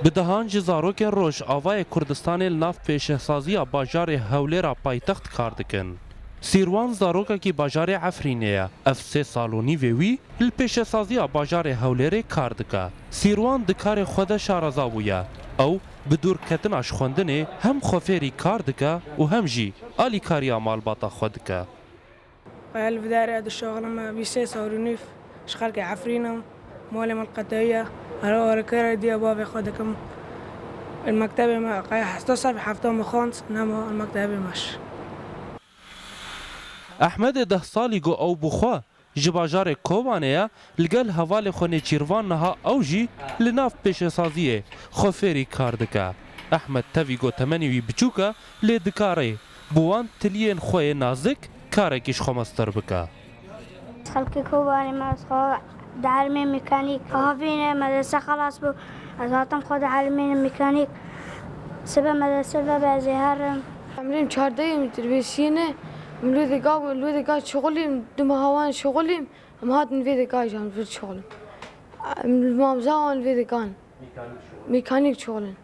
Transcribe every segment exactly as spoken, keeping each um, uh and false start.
Bi dehan ji zarokên Rojavayê Kurdistanê li nav pêşesaziya bajarê Hewlêra paytext kar dikin. Sîrwan zarokekî bajarê Efrînê ye. Ev sê sal û nîvê wî li pêşesaziya bajarê Hewlêrê kar dike. Sîrwan di karê xwe de şareza bûye. Ew bi dûrketina ji xwendinê hem xwe fêrî kar dike û hem jî alîkariya malbata xwe dike. Qey li vê derê ez dişoxlim, vî sê sal û nîv ji xelkê Efrîn im, malê min li Qetewiye, erê arekera diya bavê xwe dikim. Li mektebê me qey heta ser hefta min xwend, nema li mektebê me şi. Ehmedê deh salî ku ew bi xwe ji bajarê Kobanê ye, li gel hevalê xwe Nêçîrvan niha ew jî li nav pêşesaziyê xwe fêrî kar dike. Ehmed tevî ku temenê wî biçûk e, lê dikare bi wan tiliyên xwe yê nazik karekî ji xwe mestir bike. Xelkê Kobanê me, ez xwe dielmê mîkanîk. Havîne medrese xelas bû. Ez hatim xwe dielmînim mîkanîk. Sibe medrese vebe ez ê herim. Emrê min çardeh yê min terbiyesiyê ne. Min lûdê ga, lûdê ga şixulîm, dima hawan şixulîm. Em hatin vê dê ga jî em vir şixulin. Em li mamza wan vê dê gan. Mîkanîk şixulin.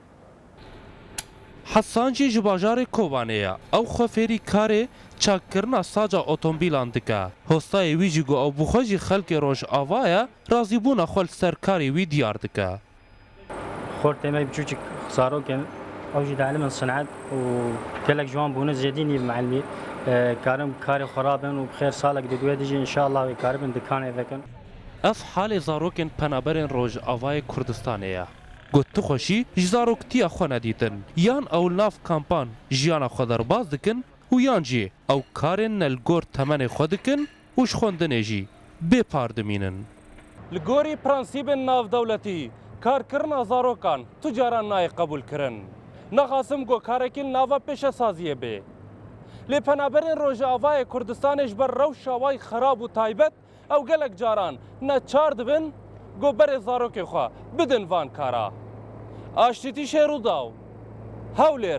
Hesan jî ji bajarê Kobanê ye. Ew xwe fêrî karê çakkirina saca otomobîlan dike. Hostayê wî jî ku ew bi xwe jî xelkê Rojava ye, razîbûna xwe li ser karê wî diyar dike. Xortê me biçûçik zarok in, ew jî dielimin sinet û gelek ji wan bûne zêdî nîv meelmî, e, karin karê xwe rabin û bi xêr salek digwe dijî înşallah wê karibin dikanê vekin. Ev halê zarokên penaberên Rojavayê Kurdistanê ye. Got tu xweşî ji zaroktiya xwe nedîtin. Yan ew li nav kampan jiyana xwe derbas dikin û yan jî ew karên ne li gor temenê xwe dikin û ji xwendinê jî bê par dimînin. Li gorî prensîbên navdewletî, karkirina zarokan tu caran nayê qebûlkirin. Naxasim ku karekî li nava pêşesaziyê bê. Lê penaberên Rojavayê Kurdistanê ji ber rewşa wayî xerab û taybet, ew gelek caran neçar dibin ku berê zarokê xwe bidin van kara. Aştîtî Şêrûdaw, Hewlêr.